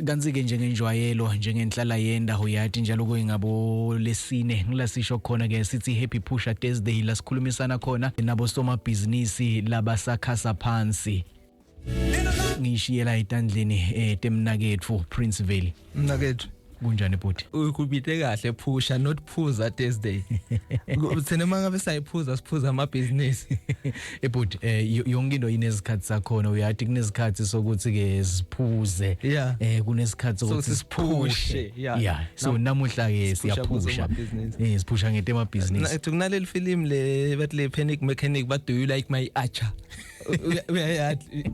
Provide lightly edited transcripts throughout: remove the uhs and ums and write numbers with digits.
Kanti-ke njengenjwayelo, njengenhlala yenda, uyathi njalo kuyingabo lesine ngilasisho khona-ke sithi Happy Pusher Thursday, la sikhulumisana khona nabo somabhizinisi labasakhasa phansi. Ngishiyela etandleni temnaketfu Prince Valley. Mnaketfu. Kunjani bhuti? Ukubite kahle, phusha, not phuza Thursday. Thina mangabe sayiphuza, siphuza amabhizinisi. Ebhuti, yonke into inezikhathi sakhona. Uyathi kunezikhathi sokuthi ke siphuze, kunesikhathi sokuthi sokuthi siphushe. Yeah, so namuhla ke siphusha siyaphusha. Kuzomabhizinisi. Siphusha ngetemabhizinisi. Nathi kunaleli film le bathi le Panic Mechanic, but "Do you like my atchar?" Uyayathi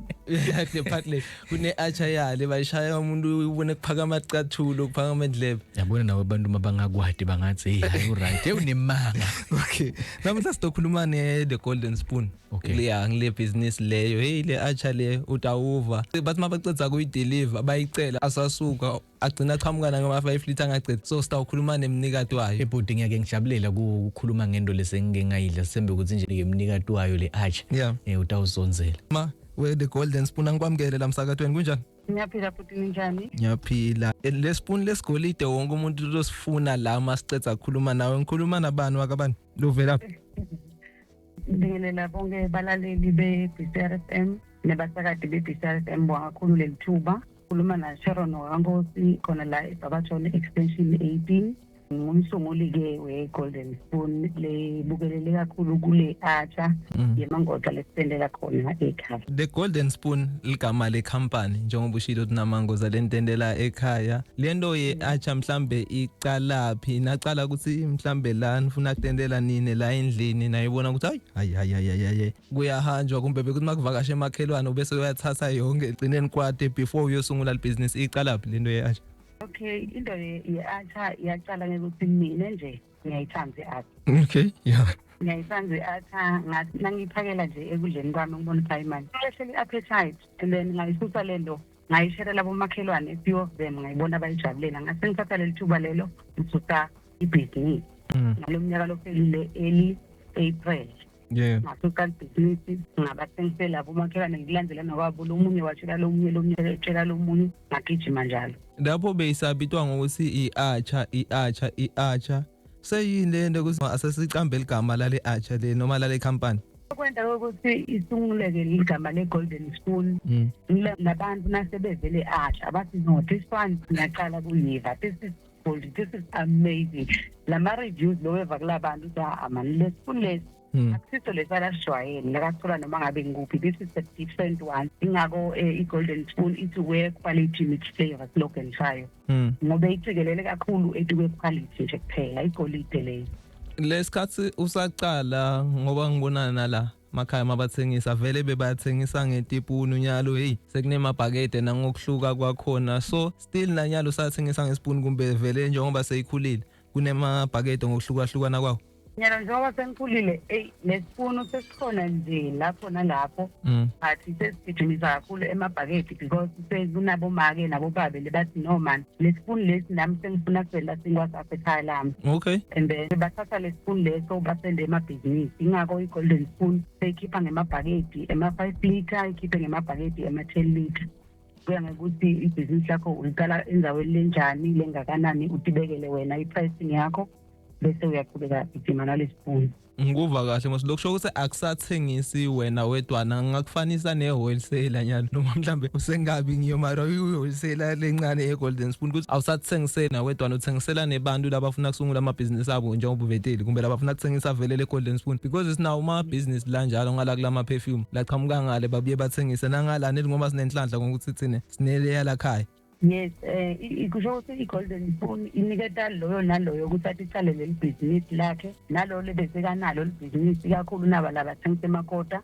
le part le kune atchar yale bayishaya umuntu, ubone kuphakama icathulo, kuphakama endlebe. Yabona nawe, abantu mabangakwadi bangathi, "Hey, hayi, uright, hey, unemanga." Okay, namuhla sizokhuluma ne The Golden Spoon. Yeah, ngile business leyo, hey, le atchar le utawuva bathi mabaceda kuyideliver, bayicela asasuka, agcina aqhamuka ngama 5 liter angacedi. So sitawukhuluma nemnikati wayo. Ebhuti, ngiyake ngijabulela ukukhuluma ngento lesengike ngayidla, sembe ukuthi nje ke mnikati wayo le atchar utawusonzela. Ma we The Golden Spoon, angikwamukele la msakatweni. Kunjani? Ngiyaphila futhi, ninjani? Ngiyaphila. Le spoon lesigolide wonke umuntu losifuna la masiceda ukukhuluma nawe. Ngikhuluma nabani wakabani? Luvela? Ngibingelela bonke balaleli be-BCRFM nebasakadi be-BCRFM. Bonga kakhulu leli thuba. Khuluma na Sharon Wakankosi khona la eBarberton Extension 18. Ngumsunguli-ke we-Golden Spoon lebukelele kakhulu kule atchar yemangoxa lesitendela khona ekhaya. The Golden Spoon ligama le company, njengoba ushilo ukuthi namangoza lentendela ekhaya. Lento ye atchar mhlambe icalaphi? Nacala ukuthi mhlambe la nifuna kutendela nini la endlini, nayibona ukuthi hayi hayi hayi hayi hayi, kuyahanjwa, kumbe bekuthi makuvakasha emakhelwane ubese uyathatha yonke, egcineni kwade before uyosungula ibhizinisi? Icalaphi lento ye atchar? Okay, into ye-atchar iyacala ngekuthi mina nje ngiyayithanda i-atchar. Ngiyayithanda i-atchar, ngathi nangiyiphakela nje ekudleni kwami, ngibona ukuthi hayi mani, ilehlele i-appetite, and then ngayisusa le nto, ngayisherela abomakhelwane, few of them, ngayibona bayijabulela, ngase ngithatha leli thuba lelo, ngisusa ibhizinisi ngalo mnyaka lophelile, early April. Ngasuka ibhizinisi, ngabathengisela abomakhelwane, ngikulandela nokwabo, lo munye watshela lo munye, lo munye etshela lo munye, ngagijima njalo. Lapho beyisabitwa ngokuthi i-atchar, i-atchar, i-atchar, seyini le nto ukuthi asesicambe ligama lale atchar le noma lale company? Okwenta ukuthi isunguleke igama le-Golden Spoon, labantu nasebevele atchar bathi, "No, this one ngiyaqala kuyiva. This is gold, this is amazing." Lama-reviews loweva kula bantu ukuthi, "Ah mani, le spoon lesi akusiso lesala sijwayele lakathola noma ngabe ngikuphi. This is a different one." Ingako i-Golden Spoon ithi "Where quality meets flavor", slogan sayo, ngoba icikelele kakhulu etukwe-quality nje kuphela, igolide leyo. Lesikhathi usaqala, ngoba ngibonana nala makhaya mabathengisa, vele bebathengisa ngetipunu. Nyalo, hey, sekunemabhakede nangokuhluka kwakhona. So still nanyalo usathengisa ngesipuni, kumbe vele njengoba seyikhulile kunemabhakede ngokuhlukahlukana kwawo? Nyalo njengoba sengikhulile, eyi, nesipunu sesikhona nje lapho nalapho, but sesigijimisa kakhulu emabhakede because sekunabomake nabobabe lebathi, "No man, lesipuni lesi nami sengifuna kusenda sinkwa sasekhaya lami." And then bathatha lesipuni leso basende emabhizinisi. Ingako i-Golden Spoon seyikhipha ngemabhakedi ema-5 liter, ikhiphe ngemabhakedi ema-10 liter, kuya ngekuthi ibhizinisi lakho uliqala endaweni lenjani, lengakanani, utibekele wena i-pricing yakho, bese uyaqhubeka gijima nalesipuni. Ngikuva kahle mos, lokusho ukuthi akusathengisi wena wedwana, ngakufanisa ne-wholesaler nyalo, noma mhlambe usengabi ngiyo, mara i-wholesaler lencane ye-Golden Spoon, ukuthi awusathengiseli nawedwana, uthengisela nebantu labafuna kusungula amabhizinisi abo njengoba uveteli, kumbe labafuna kuthengisa vele le-Golden Spoon, because sinawo amabhizinisi la njalo ngala kulama-perfume laqhamuka ngale, babuye bathengise nangala nethi, ngoba sinenhlanhla ngokuthi thine sineleya lakhaya. Yes, kusho ukuthi i-Golden Spoon iniketa loyo naloyo ukuthi athi icale leli bhizinisi lakhe, nalo lebesekanalo libhizinisi, ikakhulu naba labathengisa emakota,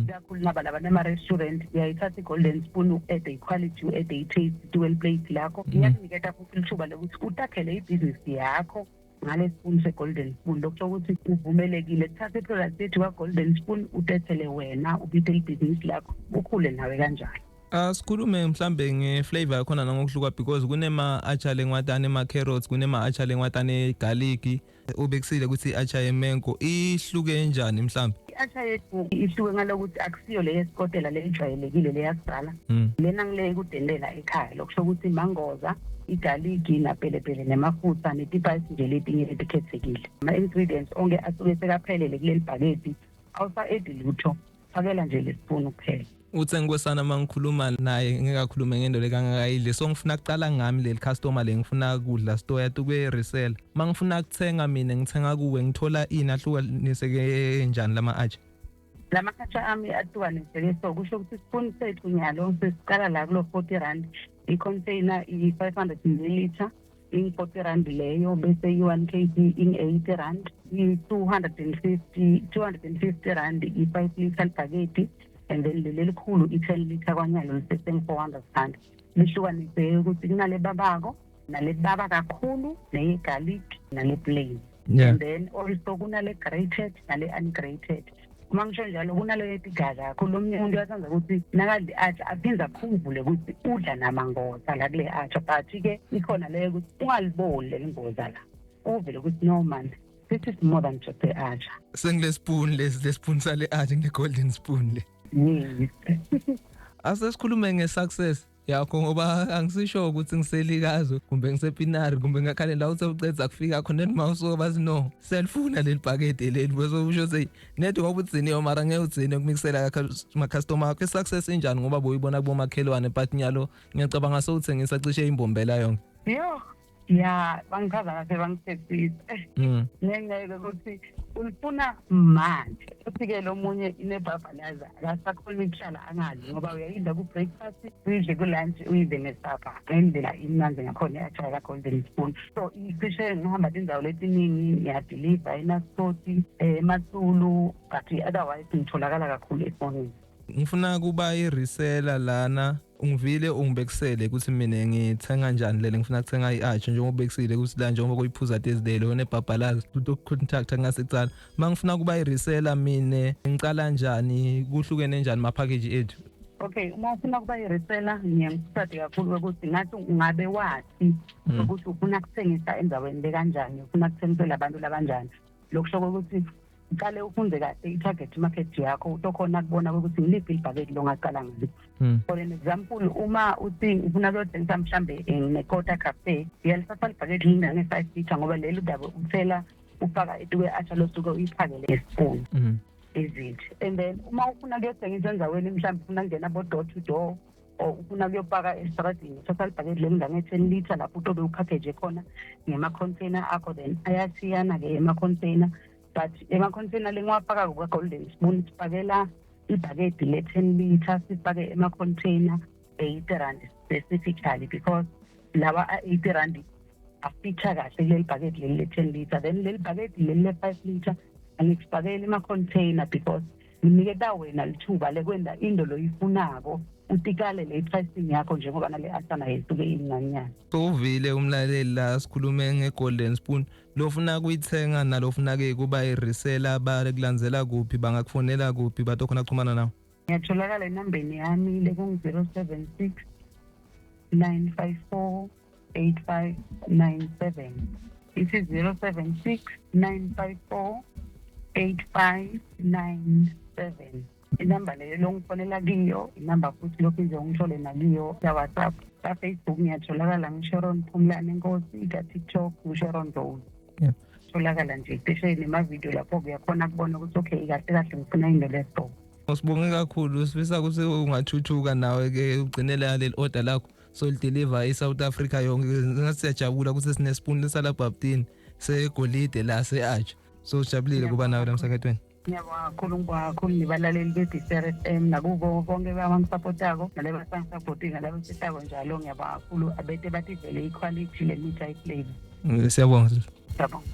ikakhulu naba labanema-restaurant. Uyayithatha i-Golden Spoon, u-add i-quality, u-add i-taste to plate lakho. Iyakuniketa futhi lithuba lokuthi utakhele ibhizinisi yakho ngale spoon se-Golden Spoon. Lokusho ukuthi uvumelekile kuthatha i-product yethu ka-Golden Spoon, utethele wena, ubite libhizinisi lakho, ukhule nawe kanjalo. Asikhulume mhlambe nge-flavor yakhona nangokuhluka, because kunema-atchar lengwatane ema-carrots, kunema-atchar lengwatane garlic, ubekusile ukuthi i-atchar yemengo ihluke njani mhlambe? I-atchar yethu ihluke ngalokuthi akusiyo le yesikotela le ejwayelekile le yakudala. Lena ngile kudendela ekhaya, lokusho ukuthi mangoza, igaliki, napelepele, nemafutha, netipayisi nje letinye letikhethekile. Ama-ingredients onke asuke sekaphelele kuleli bhakedi, awusa-edi lutho, fakela nje lesipunu kuphela. Uthe ngikosana uma ngikhuluma naye ngeke akhulume ngento le kangakayidli, so ngifuna kuqala ngami leli customer le, ngifuna kudla stoya tukwe resell. Uma ngifuna kuthenga mina ngithenga kuwe, ngithola ini, ahlukaniseke njani lama atchar? Lama atchar ami ahlukaniseke, so kusho ukuthi isipuni sethu nyalo sesiqala la kulo R40, i-container i-500 milliliter ing-R40 leyo, bese i-1 kg ing-R80, i-250 R250 i-5 liter libhakedi, and then leli elikhulu i-10 liter kwanyalo liseseng-R400. Lihlukaniseke ukuthi kunale babako, nale baba kakhulu, neye-garlic, nale plain. And then also kunale grated nale ungrated. Uma ngisho njalo, kunale yetigaza kakhulu. Omunye umuntu uyathanda ukuthi nakadla i-atchar aphinde akhumbule ukuthi udla namangoza la kule atchar, but-ke ikhona leyo ukuthi ungaliboni leli ngoza la, uvele ukuthi no man, this is more than just a-atchar. Sengile spoon lesi, le spoon sale atchar, ngine golden spoon le. Yes. Asesikhulume nge-success yakho, ngoba angisisho ukuthi ngiselikazo kumbe ngisepinari kumbe ngakhalela la uthe ucedza kufika khona nima usuke bathi no, siyalifuna leli bhakede leli, bese usho ukuthi net ngoba udziniwe, mara ngeke udzine ukumikisela ama-customer akho. I-success injani, ngoba boyibona kubomakhelwane, but nyalo ngiyacabanga sowuthengisa cishe imbombela yonke? Yo ya, bangichaza kahle, bangithethisa ngenxa yokuthi ulifuna manje. Futhi-ke lo munye inebhabhalaza, akasakhona ukuhlala angadli, ngoba uyayidla ku-breakfast, uyidle ku-lunch, uyidle nesapha, ngendlela imnandi ngakhona i-atchar ka-Golden Spoon. So cishe ngihamba tindzawo letiningi, ngiyadiliva eNaspoti, eMatsulu, but otherwise ngitholakala kakhulu efonini. Ngifuna kuba i-reseller lana, ungivile ungibekisele ukuthi mina ngithenga njani lele ngifuna kuthenga i-atchar, njengoba ubekisile ukuthi la njengoba kuyiphuza Thursday lo nebhabhalazi utokucontact ngasecala. Uma ngifuna kuba i-reseller mina ngicala njani? Kuhlukene njani ma-package ethu? Okay, uma ufuna ukuba i-reseller, ngiyangikuthade kakhulu ukuthi ngathi ungabe wathi ukuthi ufuna kuthengisa endaweni lekanjani, ufuna kuthengisela abantu labanjani. Lokusho ukuthi uqale ufunde kahle i-target market yakho, utokhona kubona ukuthi ngiliphi ibhakede longaqala ngalo. For an example, uma uthi ufuna kuyothengisa mhlambe ngeKota Cafe, uyalithatha libhakede lingange-5 liter, ngoba leli udabe uthela ufaka etukwe atchar losuke uyiphakele ngesipuni izinto. And then uma ufuna kuyothengisa endaweni, mhlawumbe ufuna kungena bo-door to door or ufuna kuyopaka estradini, uthatha libhakede lelingange-10 liter, lapho utobe upackage khona ngema-container akho. Then ayashiyana-ke ema-container, but ema-container lengiwafakako kwa-Golden Spoon, sifakela ibhakede le-10 liter, sifake ema-container R80 specifically, because lawa a-R80 afitha kahle kuleli bhakede leli le-10 liter. Then leli bhakede leli le-5 liter angikufakeli ema-container because nginiketa wena lithuba lekwenda into loyifunako, utikale le pricing yakho, njengoba nale atchar nayo isuke incanyana. Sowuvile umlaleli la, sikhulume nge-Golden Spoon. Lofuna kuyithenga nalofuna ke kuba i-reseller, bakulandzela kuphi, bangakufonela kuphi, batokhona kuxhumana nawe? Ngiyatholakala enambeni yami lekungu-076 954 8597. Ithi 076 954 8597, inamba leyo longifonela kiyo, inamba futhi lokhu nje ungithole nakiyo ya-WhatsApp. Ka-Facebook ngiyatholakala ngisharon Phumlane Nkosi, ka-TikTok ngisharon Rose. Tholakala nje cishe nemavidiyo lapho kuyakhona kubona ukuthi okay, kahle kahle ngifuna into leso. Sibonge kakhulu, sifisa ukuthi ungathuthuka nawe ke, ugcinele leli order lakho solideliver eSouth Africa yonke. Ngathi siyajabula ukuthi sinespoon lesalabhaptini segolide la se-atchar, so sijabulile kuba nawe la emsakatweni. Ngiyabonga kakhulu, ngibonga kakhulu nibalaleli be-DCR FM, nakubo bonke abangisapotako nalaba basangisapotile nalaba njalo. Ngiyabonga kakhulu, abete bativele i-quality lemitha i-flavor. Siyabonga. Siyabonga.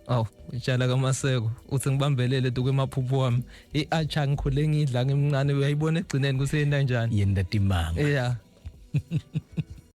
Awu, itshala kaMaseko uthi ngibambelele duke emaphupho wami. I-atchar ngikhule ngidla ngimncane, uyayibona egcineni kuseyenta njani. Yenta timanga. Yeah.